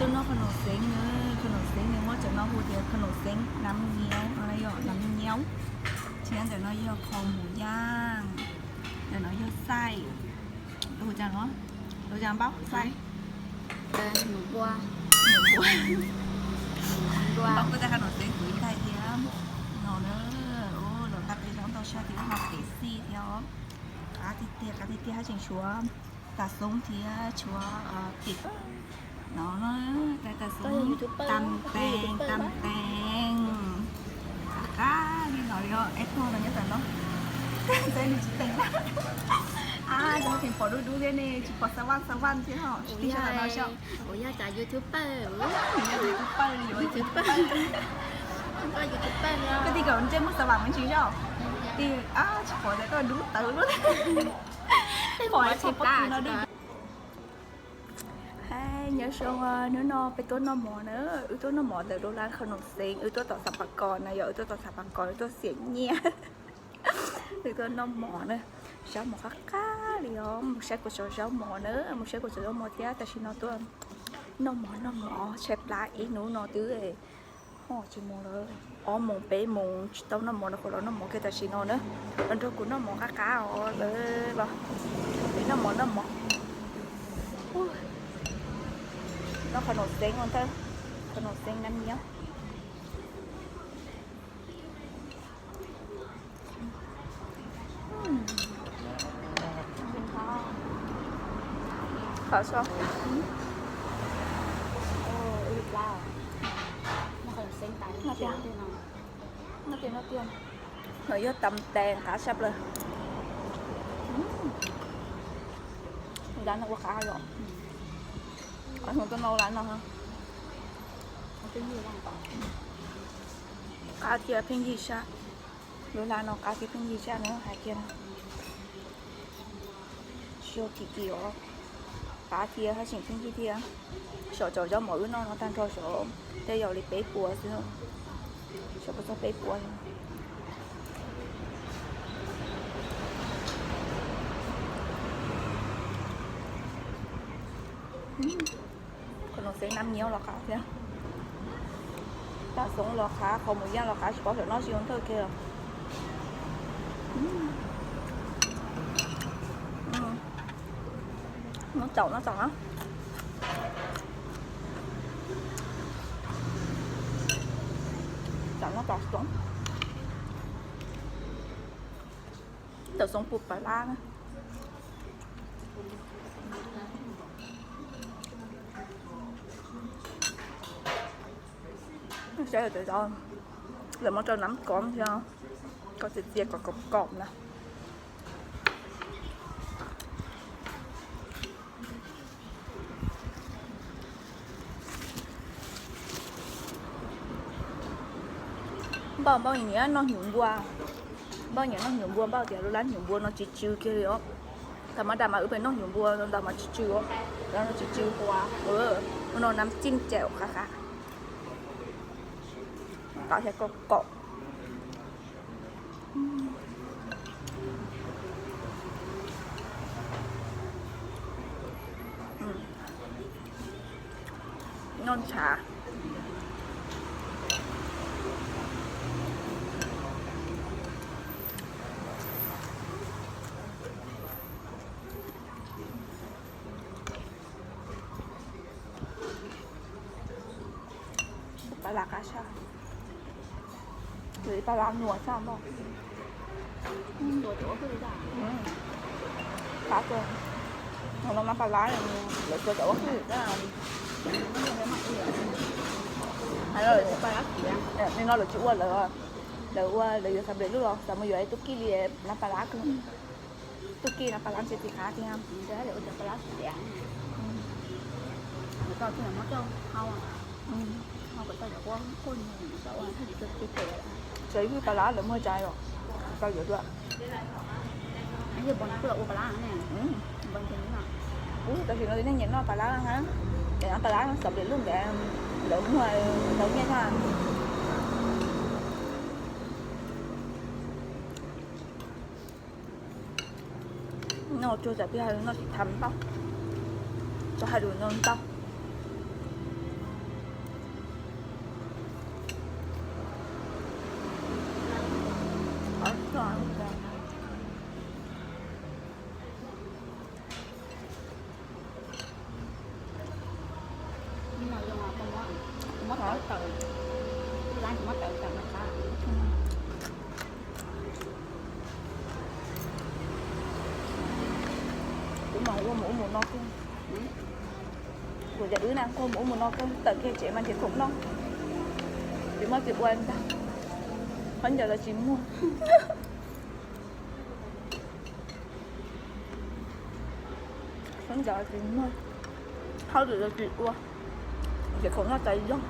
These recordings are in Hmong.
Noj qhov num xeeb na, qhov num xeeb nws muab cov no hu tias qhov num xeeb nab nyiaub no, yog nab nyiaub. Thiab ntawm no yog kho mus yaj, ntawm no yog xaij, hu cas no, hu cas npaub xaij. Num npua. Num npua. Npua kuj tau qhov num xeeb kuv ib ntag thiab. No na, los tau peb zaub ntau sab thiab ho kev xij thiab os. Qab tiag tiag, qab tiag tiag, haj tseem tshuav tas xoob thiab tshuav tim no, tas xoob tam tees tam tees. Qab li no li os, es tuag los nyob tam no. Ntshe nws tsis teem na. Ab, tseem pom dub dub thiab ne, tsis pom xa vaj xa vaj thiab ho. Ua yog cas YouTuber, ua yog YouTuber, YouTuber. Koj tij kaum ntsej muag xa vam me ntsis zog. Tij, tsis pom tias koj dub tawv lub. Pom tsis pom no dub. Hais nyob zoo, hnub no peb tuaj noj mov na, wb tuaj noj mov ntawm Dab Las qhov num xeeb, wb tuaj tom Xav Pas Kos na, yog wb tuaj tom Xav Pas Kos, wb tuaj xiam nyiaj. Wb tuaj noj mov na, zaub mov qab qab li os, mus saib kuv cov zaub mov na, mus saib kuv cov zaub mov thiab, tam sim no tuaj noj mov, noj mov tshaib plab ib hnub no twb ho tsis mus lawm, ob moos peb moos tsis tau noj mov no, kuv los noj mov kiag tam sim no na, los nrog kuv noj mov qab qab os lawm los, peb noj mov, noj mov. Noj qhov num xeeb ua ntawd, qhov num xeeb nab nyiaub. Qhov so. No yog tam tes qab sab plaws. Lab no ua qab yom. Qab no, lab no qab thiab pheej yig sab. Lub lab no qab thiab pheej yig sab na, hais tias tsis yog kim kim os, qab thiab haj tseem pheej yig thiab. Saum cov zaub mov wb noj no tag nrho saum tej yog li peb puas xwb, saum puas txog peb puas. Qhov num xeeb nab nyiaub los qab thiab, tas xoob los qab, qhov mus yaj los qab, tsis paub xyov noj tsis ua ntawj kiag. Noj tsaum, noj tsaum na. Tsaum noj tsaum xoob. Tsaum xoob puas pas lab na. Saib lawv muab rau nab koob thiab, kom txias txias kom kom kom na. Npauj, Npauj nyiam noj hnyuv npua. Npauj nyiam noj hnyuv npua, Npauj tias lub lab hnyuv npua no tsis tsw kiag li os. Thaum mas dam mas wb pheej noj hnyuv npua ntau mas tsis tsw os, lab no tsis tsw huav. No nab txij caum qab qab, qab thiab kom kom. Noj ntshav. Pas lab qab tshaj. Tus ib pas lab nuas tshaj Npauj. Qab kawg. Hais no mas pas lab lawv tsuas cov ua hwj. Li no lawv tsis ua lawv, lawv ua lawv yuav xav nplej lub los xav mus yuav tub kij li nab pas lab kawg. Tub kij nab pas lab ntshe tsis qab tiag. Tsis ib hwj pas lab lawv muag tsa yom, tau yuav dua. Ub, tam sim no nej nyiam noj pas lab na, noj pas lab xav nplej lub ntev, lawv muag ntau nyiaj na. Noj tsuag tsam peb hais lus noj tsis tham Npauj, tau hais lus no Npauj. Tawm, lab tsis muab tawm tawm no qab. Kuv mas ua mus ua mus no kawg. Kuv cov wb na, ua mus ua mus no kawg, tawm kiag tsev mas nrhiav khoom noj. Tsis muaj tsis ua ntag. Khaub ncaws los tsis muaj. Khaub ncaws los tsis muaj. Hauj lwm los tsis ua. Nrhiav khoom noj tas zog.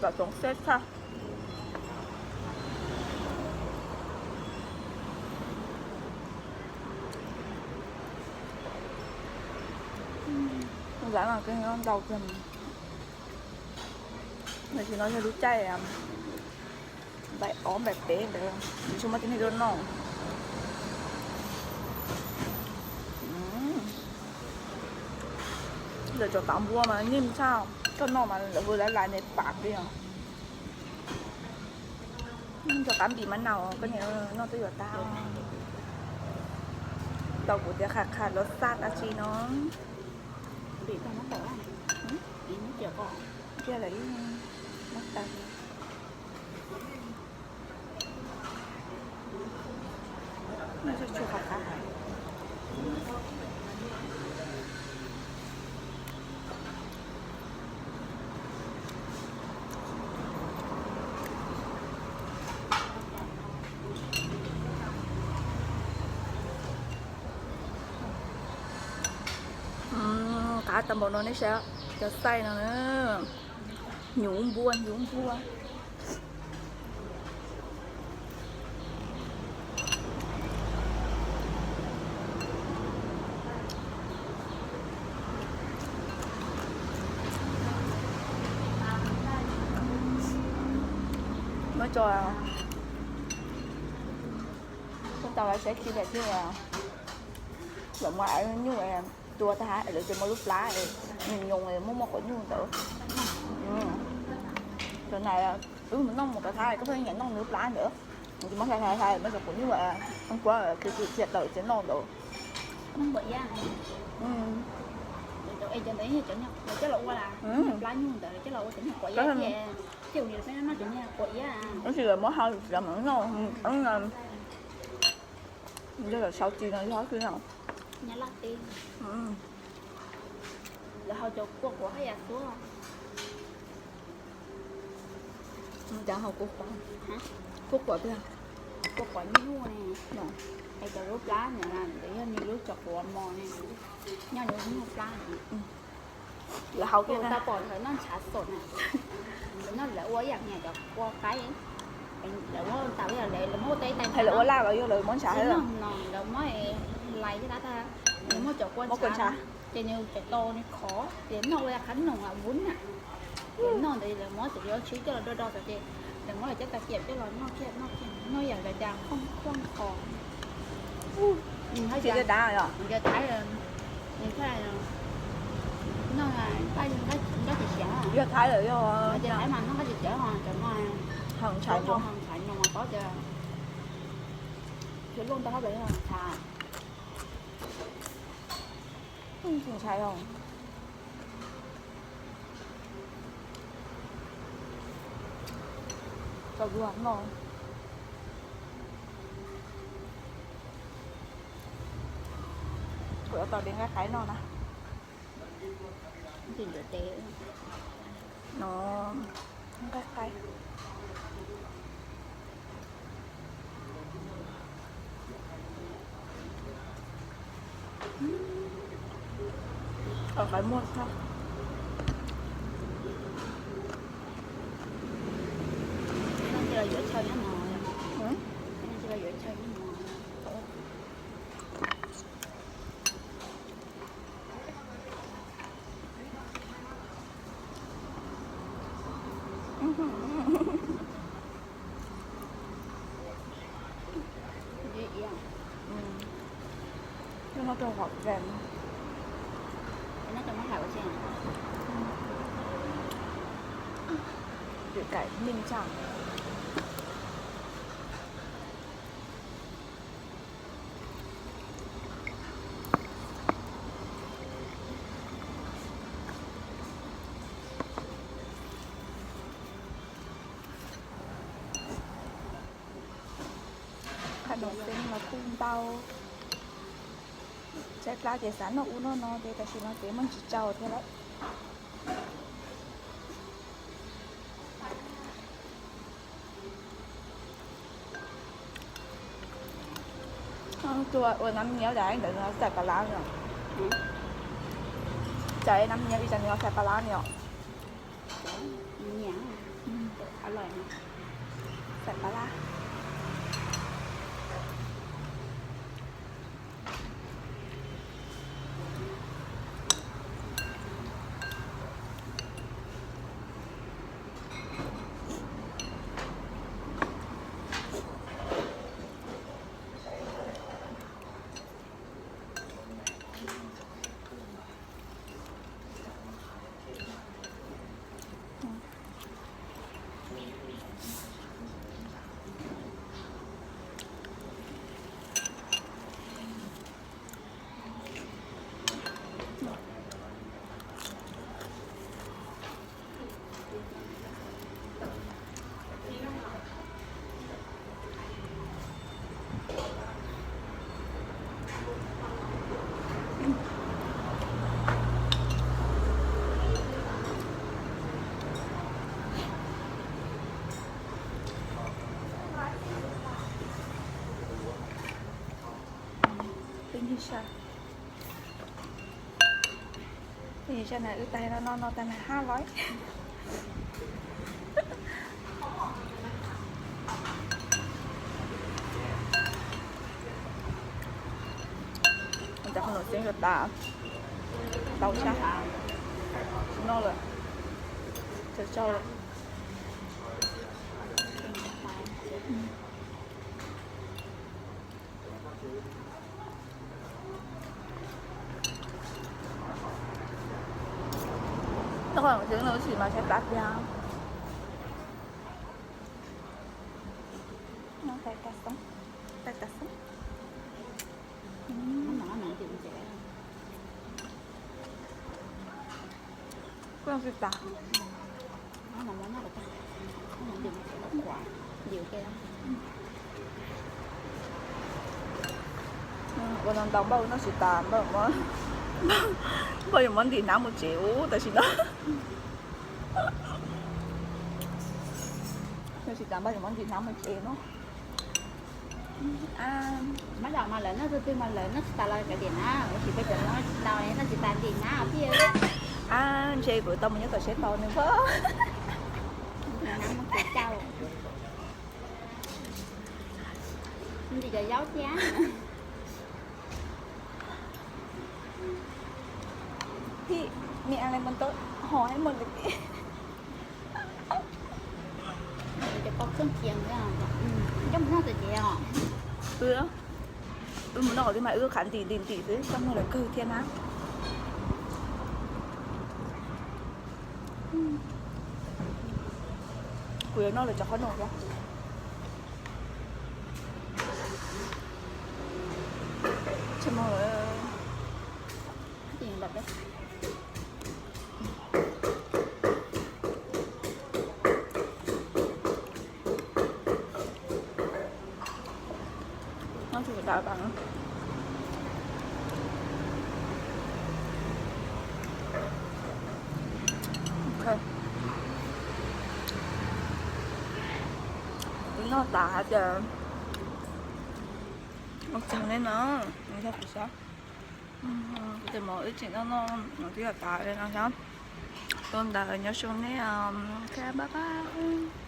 Tom toov xeb tshaj. Zav no kawg ntau kawg. Tam sim no yog lub caij npaim ob npaim peb ntawd, tsis muaj tib neeg tuaj noj. Lawv cov tav npua mas nim tshaj, koj noj mas lawv hu lawv lais nws pam li os. Cov qab npim mas nau, koj niam noj twb yuav tag. Tau kuv tias qham qham los xa dab tsi no. Tiag lawm, muab tas. Qab tau npaum no nej saib cov xaij no, hnyuv npua hnyuv npua. Muab tso, muab tau saib tsis daim thiab. Lawv muab nyuj tua tag lawv tseem muab lub plab nyoos nyoos muaj muaj quav nyuj ntawd. Cov na, wb mus noj mus cov Thaib koj pheej nyiam noj nws lub plab ntawd. Tsis muab hlais hlais hlais muab cov quav nyuj, kuv kuv thiaj tawm tsev noj ntawd. Tab sis lawv muab hau tsis tau mas noj, yog lawv sau tsis no yog xwb no. Lawv hau cov kua quav haj yam tuab. Cas hau kua quav, kua quav tiag, kua quav nyuj ne, es cov lub plab ntawd yog nws lub cov quav mos ne, nyob nws nyuj plab. Lawv hau kiag tau pom ntawd noj ntshav xom na. Noj lawv ua ib yam niag cov kua qaib, lawv muab tas lawv muab ua teb tais, lawv ua laj los yog lawv muab ntshav no lawv muab lais ib tab tag, nws muab cov kua ntshav, ces nws cov tau nws khov ces noj ua qhab noom vub na. Ces noj ntawd lawv muab cov yuav tshiv coj los do do tod ces lawv muab lawv cov tag kiam coj los noj kiag noj kiag noj yam lawv tias khooj khooj khov. Nws thiaj dav os. Nws thiaj noj nqaij nqaij tsis siav. Yog Thaib lawm yog, Thaib mas noj nqaij tsis siav os, cov no haus ntshai, haus ntshai no mas paub tias xyov luaj ntau hab pes yog ntshai. Ntshai os. Tau dua noj. Kuv yuav tau de nqaij qaib noj na. No, nqaij qaib. Qaib muaj tshaj. Noj rau hom kem. Cam cam ua tsi? Cam cam. Qhov no xeeb los kuj ntau. Tshaib plab ces xav noj ub noj no ces tam sim no ces muaj ntsis tsau thiab lawm. Tus uas nab nyiab ntawd no xais pas lab no. Cas nab nyiab ib cas nws xais pas lab no. Xais pas lab. Twb ntshe sab. Twb ntshe sab na, wb tag no no no tag na hab lawm. Cov qhov no xeeb tas, tau sab, tsis noj lawm, tsau tsau lawm. Noj qhov no xwb no tab sis mas tshaib plab tiag. Noj tas tas xoob, tas tas xoob. Kuj tsis tas. Ua no ntau npaum noj tsis tas, npaum yuav muab ntim hnab mus tsev ub tam sim no. Noj tsis tas npaum yuav muab ntim hnab mus tsev no. Mab zam mas lawv noj tug twg mas lawv noj tsis tas los kav liam na, tab sis peb cov Hmoob noj tsis tau, noj tsis tas ntim hnab thiab. Ab, ntshe kuv tau mus nyob tom tsheb tau nws pob. Ntim cov yaub thiab. Thij, mi a le muab tau hov ib muag lawm tiag. Cov pov kheej kiag, coj mus noj txawm cev os. Wb mus noj qhov twg mas wb khav ntim ntim ntim xwb, txaj muag lawv kawg thiab na. Kuv yuav noj lawv cov qhob noom thiab. Tsis muag lawm. Noj tsis tas tas. Ok. Wb noj tas hais tias ua tsaug nej no, yog kuv xav, kuv tes mov wb tseem noj noj no twb yog tas li no xwb. Ua ntawd nyob zoo nej, bye bye.